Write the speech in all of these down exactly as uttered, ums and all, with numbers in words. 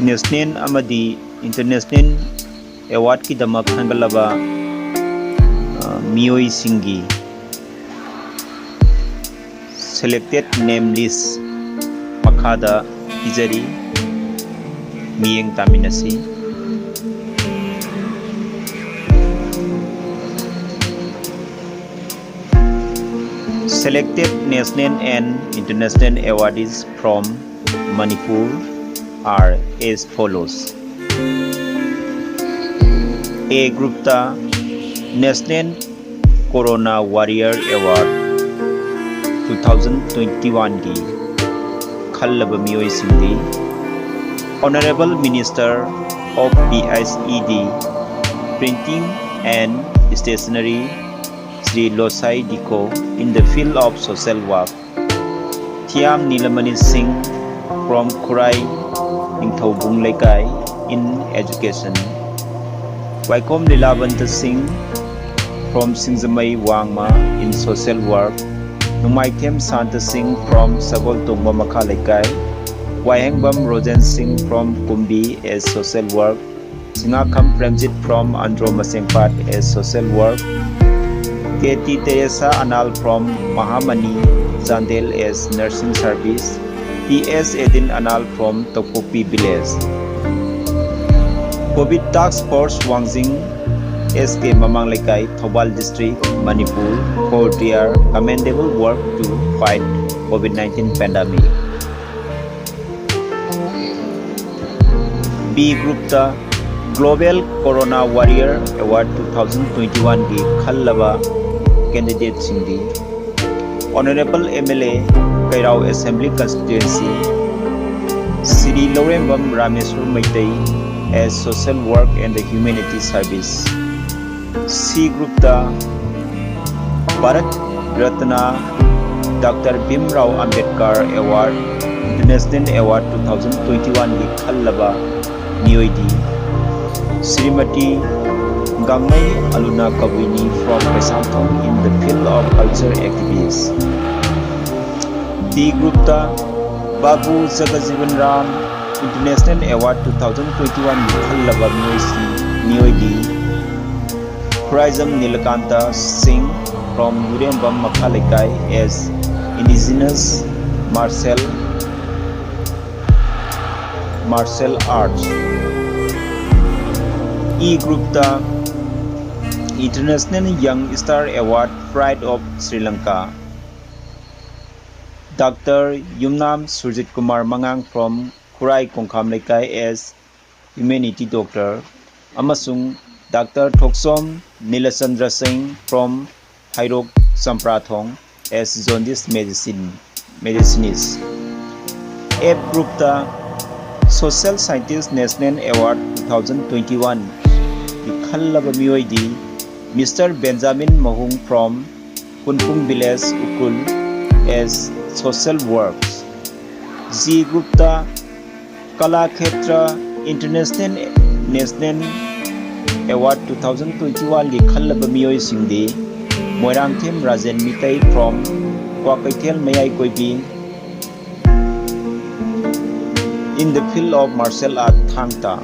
National ꯑꯃꯗꯤ international ꯑꯦꯋꯥꯔꯗꯀꯤꯗꯃꯛ ꯈꯟꯒꯠꯂꯕ, ꯑ, ꯃꯤꯑꯣꯏꯁꯤꯡꯒꯤ selected name list ꯃꯈꯥꯗ ꯄꯤꯖꯔꯤ, ꯃꯤꯠꯌꯦꯡ ꯇꯥꯃꯤꯟꯅꯁꯤ꯫ Selected national and international awardees from Manipur are as follows. A group ꯇ National Corona Warrior Award two thousand twenty-one ꯒꯤ ꯈꯜꯂꯕ ꯃꯤꯑꯣꯏꯁꯤꯡꯗꯤ: Honorable Minister of P H E D, Printing and Stationery, Shri Losai Dikho, in the field of social work. Thiam Nilamani Singh from Khurai Ningthoubung Leikai in education. Waikom Lilabanta Singh from Singjamei Wangma in social work. Numaithem Santa Singh from Sagoltongba Makha Leikai. Waihengbam Rojan Singh from Kumbi as social work. Singakham Premjit from Andro Masengpat as social work. K T Teresa Anal from Mahamani, Chandel as nursing service. T S Edin Anal from Tokpopi Village. COVID Task Force Wangjing, S K Mamang Leikai, Thoubal District, Manipur, for their commendable work to fight COVID nineteen pandemic. B group ꯇ Global Corona Warrior Award two thousand twenty-one ꯒꯤ ꯈꯜꯂꯕ candidate ꯁꯤꯡꯗꯤ: Honorable M L A, Kairao Assembly Constituency, Shri Lourembam Rameshwar Meitei as social work and humanity service. C group ꯇ Bharat Ratna Doctor Bhimrao Ambedkar Award, International Award two thousand twenty-one ꯒꯤ ꯈꯜꯂꯕ ꯃꯤꯑꯣꯏꯗꯤ Srimati Gangmei Aluna Kabini from Kaisamthong in the field of culture activities. D group ꯇ Babu Jagajivan Ram International Award two thousand twenty-one ꯈꯜꯂꯕ ꯃꯤꯑꯣꯏꯁꯤ ꯃꯤꯑꯣꯏꯗꯤ Khuraijam Nilakanta ꯁꯤꯡ from ꯌꯨꯔꯦꯝꯕꯝ ꯃꯈꯥ ꯂꯩꯀꯥꯏ as indigenous martial martial arts. E groupꯇ International Young Star Award Pride of Sri Lanka. Doctor Yumnam Surjit Kumar Mangang from Khurai Kongkham Leikai as Humanity Doctor ꯑꯃꯁꯨꯡ Doctor Thoksom Nilachandra Singh from Hairok Champrathong as Jaundice Medicine, Medicinist. F groupꯇ Social Scientist National Award two thousand twenty-one ꯒꯤ ꯈꯜꯂꯕ ꯃꯤꯑꯣꯏꯗꯤ Mister Benjamin Mahung from Kunpung Village, Ukhrul as Social Works. G groupꯇ Kalakshetra International National Award two thousand twenty-one ꯒꯤ ꯈꯜꯂꯕ ꯃꯤꯑꯣꯏꯁꯤꯡꯗꯤ Moirangthem Rajen Meitei from Kwakeithel ꯃꯌꯥꯏ ꯀꯣꯏꯕꯤ in the field of martial art ꯊꯥꯡ ꯇꯥ꯫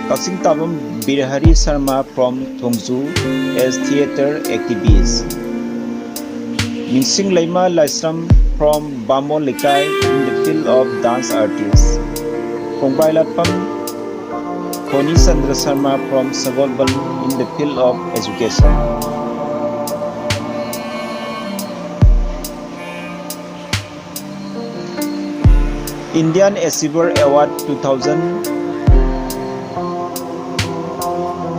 ꯀꯛꯆꯤꯡ ꯇꯥꯕꯝ Birahari Sharma from Thongju as theatre activist. ꯅꯤꯡꯁꯤꯡ ꯂꯩꯃ ꯂꯥꯏꯁ꯭ꯔꯝ from ꯕꯥꯃꯣꯟ ꯂꯩꯀꯥꯏ in the field of dance artist. ꯀꯣꯡꯕꯥꯏ ꯂꯥꯠꯄꯝ ꯈꯣꯅꯤ Chandra Sharma from Sagolband in the field of education. Indian Achiever Award two thousand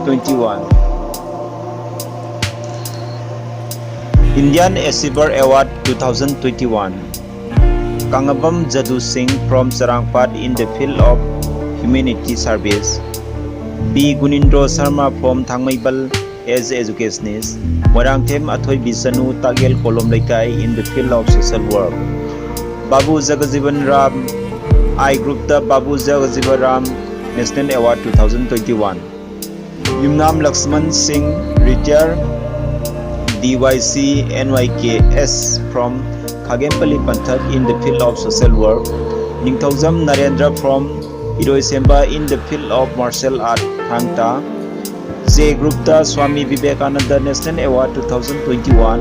twenty-one. Indian Achiever Award two thousand twenty-one. Kangabam Jadu Singh from Charangpat in the field of humanity service. B Gunindro Sharma from Thangmeibal as educationist. Moirangthem Athoi Bisanu Tagyel Kolom Leikai in the field of social work. Babu Jagajivan Ram, I groupta Babu Jagajivan Ram National Award two thousand twenty-one. Yumnam Lakshman Singh, retired D Y C N Y K S from Khagempally Panthak in the field of social work. Ningthoujam Narendra from Iroisemba in the field of martial art, Thang Ta. J group ta Swami Vivekananda National Award two thousand twenty-one.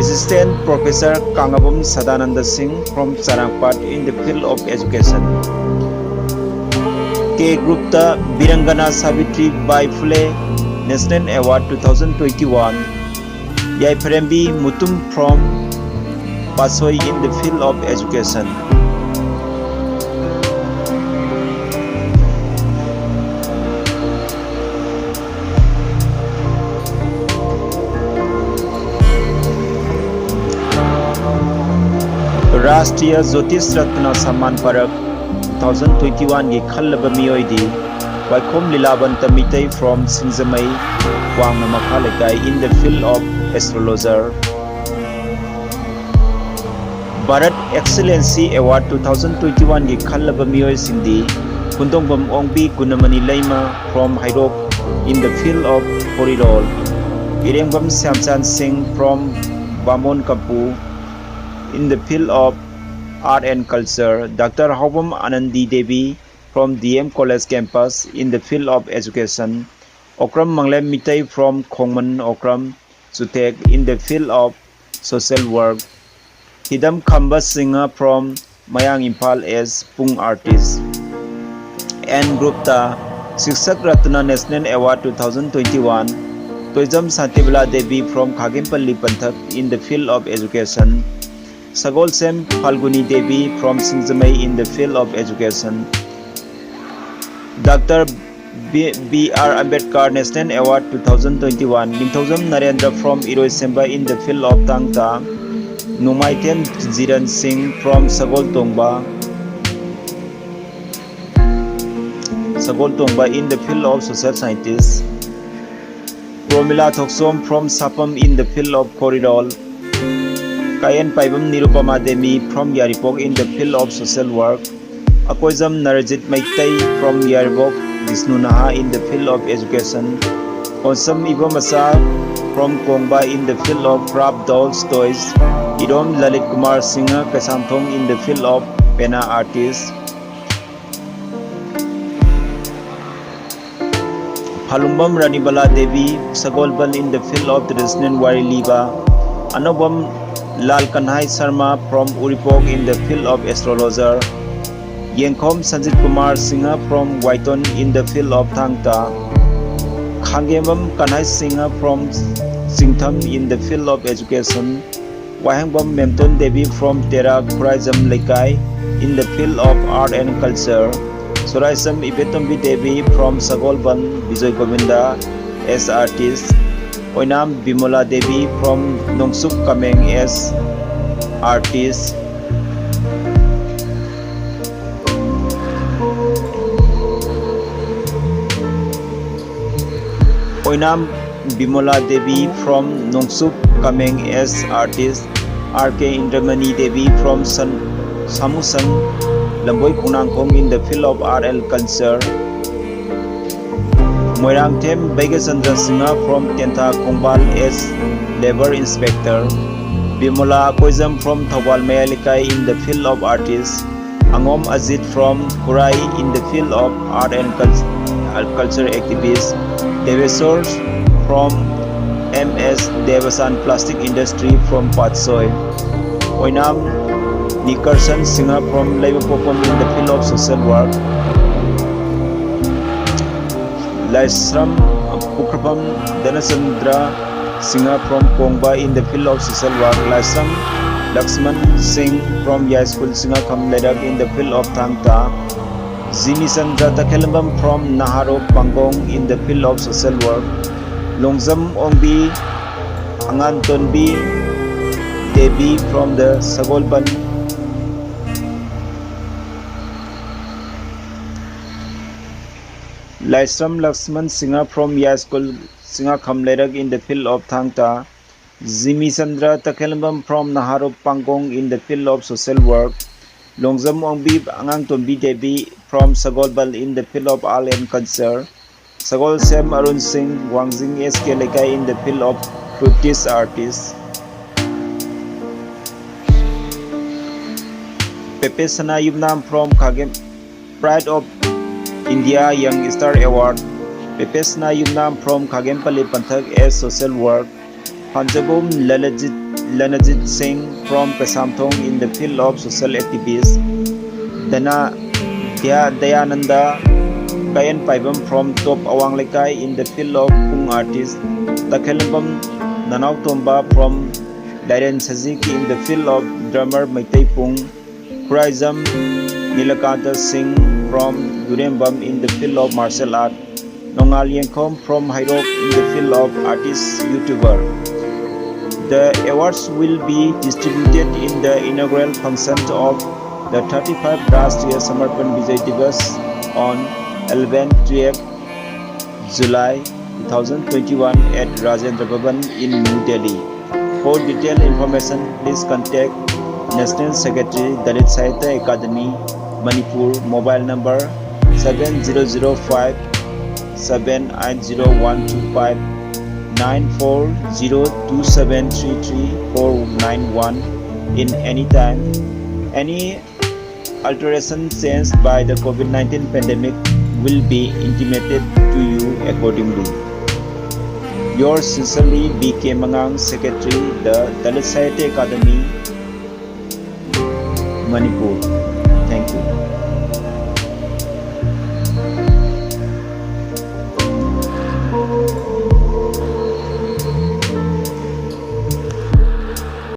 Assistant Professor Kangabum Sadananda Singh from Charangpat in the field of education. K group ta Birangana Savitri Bai Phule National Award two thousand twenty-one. Yaipharembi Mutum from Pasoi in the field of education. Rashtriya Jyotish Ratna Samman Parak two thousand twenty-one gi khallaba miyoidi Waikhom Lilabanta Mitei from Singjamei, Wangna Makha Lekai in the field of astrologer. Bharat Excellency Award two thousand twenty-one gi khallaba miyoisingdi Kundongbam Ongbi Gunamani Leima from Hairok in the field of Khorirol, Irengbam Siamchan Singh from Bamon Kampu in the field of art and culture, Doctor Haobam Anandi Devi from D M College campus in the field of education, Okram Manglem Mitei from Khongman Okram Chuthek in the field of social work, Hidam Khamba Singha from Mayang Imphal as Pung artist. N group ta Siksak Ratna National Award two thousand twenty-one, Toijam Santibala Devi from Khagempalli Panthak in the field of education, Sagolsem Phalguni Devi from Singjamei in the field of education, Doctor B- B R Ambedkar National Award two thousand twenty-one, Ningthoujam Narendra from Iroisemba in the field of Thang Ta, Numaithem Jiran Singh from Sagoltongba, Sagoltongba in the field of social scientist, Promila Thoksom from Sapam in the field of Khorirol, Kayan Paibam Nirupama Demi from Yaripok in the field of social work, Akoijam Narajit Meitei from Yaribok, Vishnu Naha in the field of education, Onsam Ibamasa from Kongba in the field of craft dolls toys, Irom Lalit Kumar Singha, Kaisamthong, in the field of henna artist. Phalumbam Ranibala Devi, Sagolbal, in the field of traditional wari liba. Anobam Lal Kanhai Sharma from Uripok in the field of astrologer. Yengkhom Sanjit Kumar Singha from Waiton in the field of Thangta. Khangembam Kanhai Singha from Singtham in the field of education. Wahengbam Memton Devi from Tera Khuraijam Leikai in the field of art and culture. Soraisam Ibetombi Devi from Sagolban Bijoy Govinda as artist. Oinam Bimola Devi from Nongsup Kameng as artist. Oinam Bimola Devi from Nongsup Kameng as artist, R K Indramani Devi from San, Samusan, Lamboi Khongnangkhong in the field of art and culture. Moirangthem Baigasandra Singha from Tentha Khongbal as labor inspector. Bimola Koijam from Thoubal Mayalikai in the field of artist. Angom Ajit from Khurai in the field of art and cult-, uh, culture activist. Deveswar from M S Devasan Plastic Industry from Patsoi. Oinam Nikarsan Singha from Leibapopom in the field of social work. Laisram Pukrapam Dhanachandra Singha from Kongba in the field of social work. Laisram Lakshman Singh from Yai School Singha Kham Leirak in the field of Thangta. Jimi Chandra Takhelambam from Naharo Pangong in the field of social work. Longzam Ongbi Angantonbi Devi from the Sagolban. Laisram Lakshman Singha from Yai School Singha Kham Leirak in the field of Thangta. Jimi Chandra Takhelambam from Naharo Pangong in the field of social work. Longzam Ongbi Angantonbi Devi from Sagolbal in the field of art and culture. Sagolsem Arun Singh Wangjing S K Leikai in the field of practice artist. Pepesana Yumnam from Khagem, Pride of India Young Star Award. Pepesana Yumnam from Khagempalli Panthak as social work. Hanjabum Lalajit, Lanajit Singh from Kasamthong in the field of social activities. Dana Daya, Dayananda Kayan Paibam from Top Awang Lekai in the field of Pung artist. Takhelambam Nanau Tomba from Lairen Sajik in the field of drummer Meitei Pung. Khuraijam Nilakanta Singh from Yurembam in the field of martial art. Nongal Yengkhom from Hairok in the field of artist YouTuber. The awards will be distributed in the inaugural function of the thirty-five Rashtriya Samarpan Vijay Divas on eleven twelve July two thousand twenty-one at Rajendra Bhavan in New Delhi. For detailed information, please contact National Secretary, Dalit Sahitya Academy, Manipur, mobile number seven zero zero five seven eight zero one two five, nine four zero two seven three three four nine one in any time. Any alteration changed by the COVID nineteen pandemic will be intimated to you accordingly. Yours sincerely, B K Mangang, Secretary, the Dalit Sahitya Academy, Manipur.